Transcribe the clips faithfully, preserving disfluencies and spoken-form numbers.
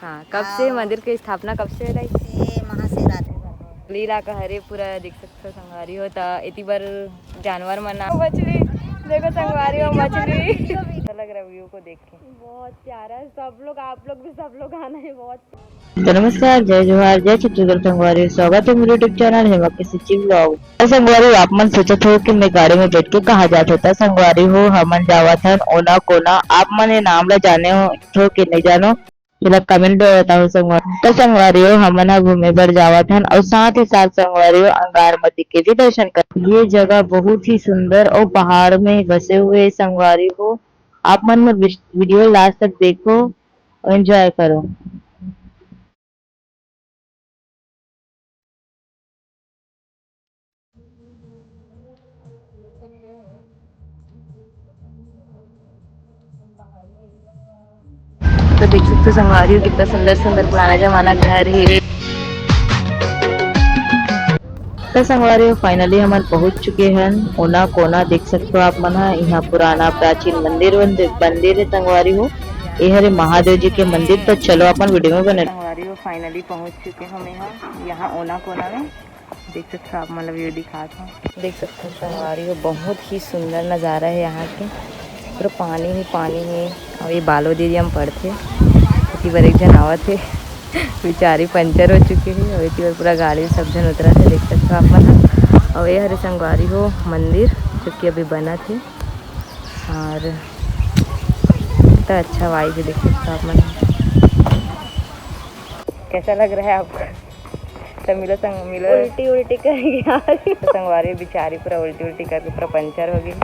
हाँ, कब से हाँ। मंदिर के स्थापना कब से होइस? ये महाशिवरात्रि पर। लीला का हरे पूरा देख सकथो संगवारी हो, त एती बर जानवर मन आ-, मछली, देखो संगवारी हो, मछली। अच्छा लग रहा है view को देख के। बहुत प्यारा है, सब लोग, आप लोग भी, सब लोग आना है, बहुत। तो नमस्कार, जय जोहार, जय छत्तीसगढ़ संगवारी, स्वागत है मेरे YouTube channel हेमा के सिंचिंग vlog। तो संगवारी हो, आप मन सोचत हो कि मैं गाड़ी में बैठ के कहाँ जात हो, त संगवारी हो, हमन जावत हन ओना कोना। आप मन ये नाम ला जाने हो कि नहीं जानो, एला comment में बताओ संगवारी। तो संगवारी हो, हमन ह घूमे बर जावत हन और साथ ही साथ संगवारी हो, अंगारमती के भी दर्शन कर। ये जगह बहुत ही सुंदर और पहाड़ में बसे हुए संगवारी हो। आप मन मोर वीडियो last तक देखो और enjoy करो। तो देख सकते हो संगवारी हो, कितना सुंदर सुंदर पुराना जमाना घर है। तो संगवारी हो, finally हमन पहुंच चुके हैं ओना कोना। देख सकते हो आप मन ह, यहाँ पुराना प्राचीन मंदिर, मंदिर, मंदिर है संगवारी हो। ये हरे महादेव जी के मंदिर। तो चलो अपन वीडियो में बने। संगवारी हो, finally पहुंच चुके हम यहाँ, यहाँ ओना कोना में। देख सकते हो आप, मतलब view दिखात हो। देख सकते हो संगवारी हो, बहुत ही सुंदर नज़ारा है यहाँ के। पूरा पानी ही पानी है। और ये बालोद area में पड़थे। एती बर एक झन आवत हे, बेचारी पंचर हो चुके हे। और एती बर पूरा गाड़ी सब झन उतरत हे, देख सकते हो आप मन। और ये हरे संगवारी हो मंदिर, जो कि अभी बनत हे। और कितना अच्छा vibe है, देख सकते हो आप मन। कैसा लग रहा है आपको? तो मिलो संग, मिलो। उल्टी उल्टी कर गया। तो संगवारी बेचारी पूरा उल्टी उल्टी करके पूरा पंचर हो गई।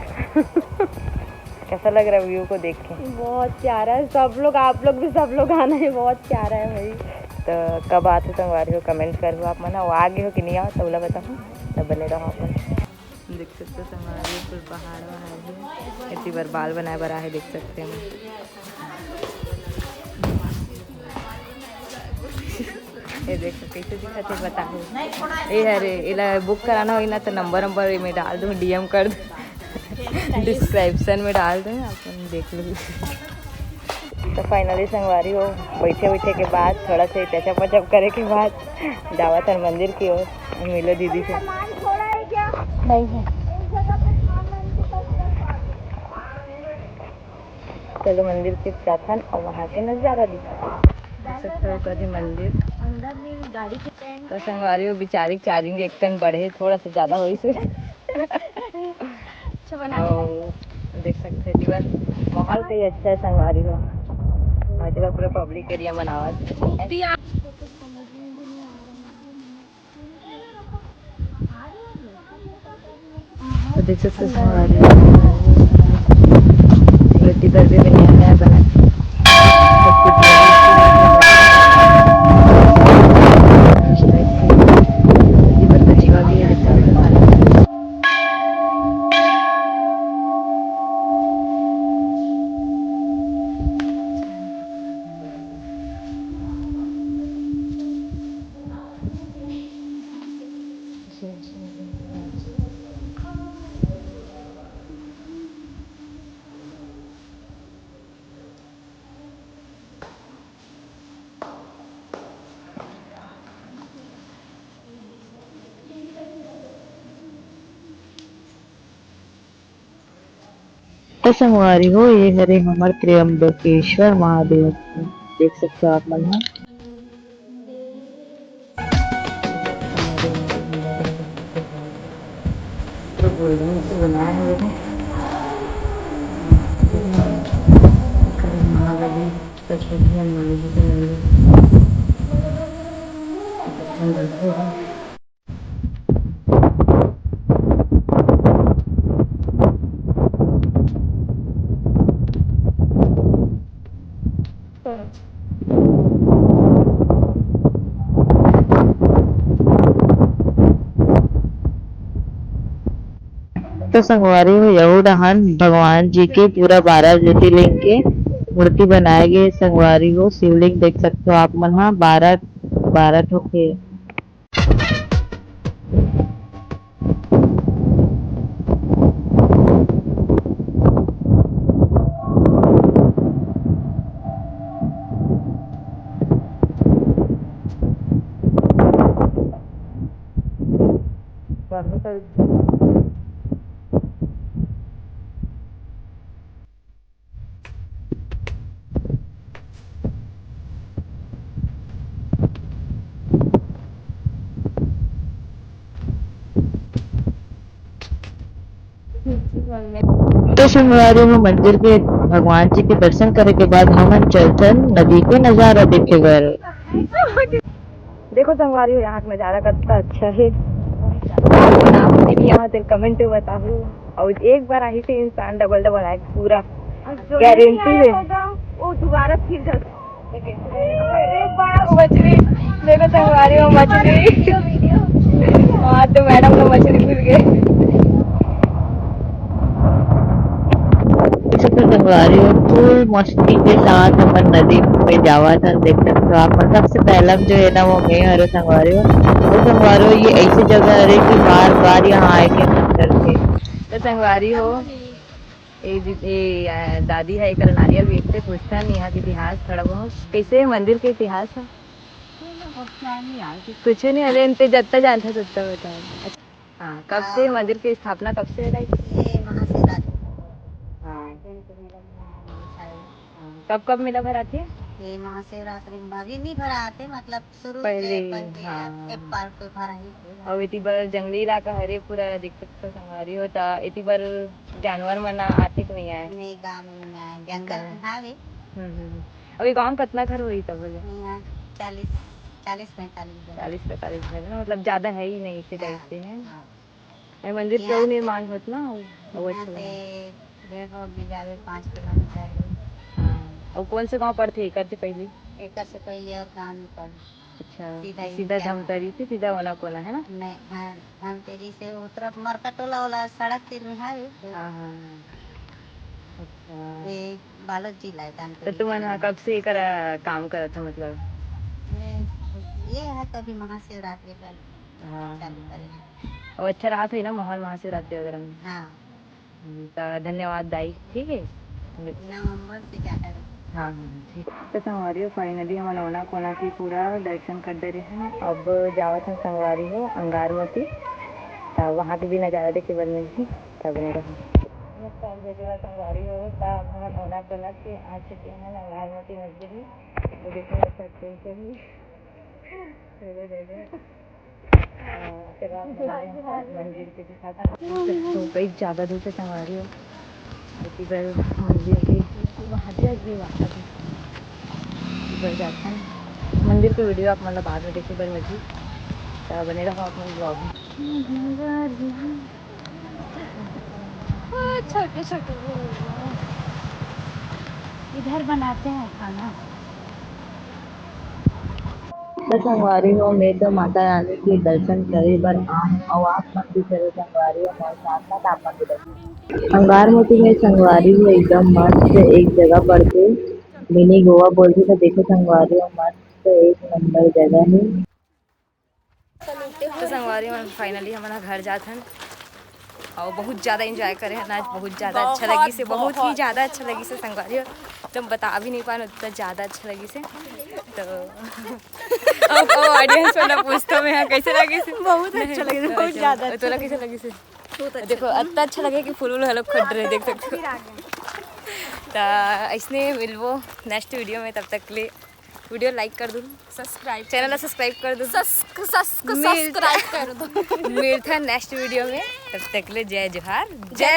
कैसा लग रहा है view को देख के? बहुत प्यारा है, सब लोग, आप लोग भी, सब लोग आना है, बहुत प्यारा है भाई। तो कब आते संगवारी हो, comment करो आप मन, वो आ गए हो कि नहीं आओ, तो बोला बताओ, तब बने रहो आप मन। देख सकते हो संगवारी, पूरा पहाड़ वहाड़ है, एती बर बाल बनाए बर आहे, देख सकते हैं। ये देखो कैसे दिखत हे, बताओ। ये हरे, एला book कराना होई ना, तो number, number में डाल दूँ, D M कर दूँ, description में डाल दूँ, आप देख लो। तो finally संगवारी हो, बैठे बैठे के बाद, थोड़ा सा टचअप वचअप करे के बाद जावत हन मंदिर की ओर, मिलो दीदी से। नहीं है। चलो मंदिर के जाथन और वहाँ के नजारा दिखा। देख सकते हो कभी मंदिर। तो संगवारी हो, बेचारी के charging एक टन बढ़े, थोड़ा सा ज्यादा होइस। अच्छा बना। और देख सकते हैं दीवार, माहौल तो ये अच्छा है संगवारी हो। और इधर पूरा public area बनावत है। तो देख सकते हो संगवारी हो, इधर भी नया नया बना है। सब कुछ नया नया बना है। इस type से इधर कचरा भी है, इधर भी। तो संगवारी हो, ये हरे हमर त्र्यंबकेश्वर महादेव, देख सकते हो आप मन ह। तो गोल्डन से बनाए हुए हैं। महाबली पशुपति हनुमान जी के मंदिर। तो संगवारी हो, यहू डहन भगवान जी के पूरा बारह ज्योतिर्लिंग के मूर्ति बनाए गए। संगवारी हो, शिवलिंग देख सकते हो आप मन ह, बारह, बारह ठो के। तो संगवारी हो, मंदिर के भगवान जी के दर्शन करे के बाद हमन चलथन नदी के नजारा देखे बर। देखो संगवारी हो, यहाँ का नजारा कितना अच्छा है। आप यहाँ से कमेंट में बताओ। और एक बार आई से इंसान डबल डबल आए पूरा गारंटी है। वो दोबारा फिर एक बार मछली, देखो संगवारी हो मछली। हाँ, तो मैडम तो मछली भूल गए। तो संगवारी हो, फुल मस्ती के साथ हमन नदी में जावत हन। देख सकते हो आप मन, सबसे पहला जो है ना, वो मैं हरो संगवारी हो। तो संगवारी हो, ये ऐसी जगह हरे कि बार बार यहाँ आए के मन करथे। तो संगवारी हो, ए, ए, आ, दादी है, एकर नारियल बेचथे, पूछथन यहाँ के इतिहास थोड़ा बहुत। कैसे मंदिर के इतिहास है? कुछ नहीं, अरे इनते जत्ता जानथे तत्ता बता। हाँ, कब से मंदिर की स्थापना कब से है? ये महाशिवरात्रि। हाँ। हाँ, कब कब मेला भराथे? ये महाशिवरात्रि में अभी नहीं भराथे, मतलब शुरू से पहले ही, पहले हाँ। एक बार कोई भरा ही थे। और इति बार जंगली इलाका हरे पूरा, दिक्कत तो संगवारी हो, ता इति बार जानवर मन आथे कि नहीं आए? नहीं, गाँव में नहीं आए, जंगल में हावे। हम्म, हम्म। अभी गाँव कितना घर होही तब ले? यहाँ चालीस, चालीस पैंतालीस घर। चालीस पैंतालीस घर ना, मतलब ज्यादा है ही नहीं इसी टाइप से है। हाँ। ये मंदिर के यहाँ अउ निर्माण होत ना, वो, वो यहाँ अच्छा लगा। से डेढ़ सौ बीघा में पाँच किलोमीटर है। हाँ। और कौन से गाँव पड़थे एकर से पहले? एकर से पहले और गाँव में पड़। अच्छा, सीधा ही सीधा क्या? धमतरी से सीधा ओना कोना है ना? नहीं, हाँ, धमतरी से उतरा मरका टोला वाला सड़क तीर में है। हाँ, हाँ, हाँ। अच्छा। ये बालोद जिला है, धमतरी तो तुमन जिला। कब से एकर काम करत हो, मतलब? ये, ये है तो अभी महाशिवरात्रि पर हाँ, चालू हाँ। करेंगे। और अच्छा राहत है ना माहौल महाशिवरात्रि वगैरह में? हाँ। हम्म, तो धन्यवाद दाई, ठीक है? नवंबर से क्या करें? हाँ, हाँ, ठीक। तो संगवारी हो, finally हमन ओना कोना के पूरा दर्शन कर डरे हन। अब जावत हन संगवारी हो अंगारमती, तब वहाँ के भी नजारा देखे बर मिलही, तब नहीं रहो। नमस्कार संगवारी हो, तब हमन ओना कोना के आ चुके हैं अंगारमती मंदिर में। तो देखो, अच्छा कैसे भी धूप बहुत ज्यादा धूप है संगवारी हो। इसी बार मंदिर के, मंदिर के video आप मन ला बाद में देखे बर मिलही, तो बने रहो आप मन vlog में। छोटे छोटे इधर बनाते हैं खाना। तो संगवारी हो, मैं तो माता रानी के दर्शन करे बर आऊँ, अउ आप मन भी चलो संगवारी हो, मोर साथ साथ आप मन भी दर्शन। अंगारमती में संगवारी हो, एकदम मस्त एक जगह पड़थे, मिनी गोवा बोलथे। तो देखो संगवारी हो, मस्त एक नंबर जगह है। तो संगवारी मन, finally हमन ह घर जात हन। और बहुत ज्यादा enjoy करे हन आज, बहुत ज्यादा अच्छा लगिस हे, बहुत ही ज्यादा अच्छा लगिस हे संगवारी हो, तो हम बता भी नहीं पान, उतना ज्यादा अच्छा लगिस हे। तो अब, अब audience वाला पूछता मैं, हाँ, कैसे लगिस हे? बहुत अच्छा लगिस हे, बहुत ज्यादा अच्छा। तोला कैसे लगिस हे? बहुत अच्छा। देखो, इतना अच्छा लगे कि फूल वूल हलो खट रहे, देख सकते हो। तो ऐसने मिलबो next video में, तब तक के लिए video like कर दो, subscribe channel ला subscribe कर दो, सस्क-, सस्क-, मिलता subscribe कर दो। मिलता है next video में, तब तक के लिए जय जोहार, जय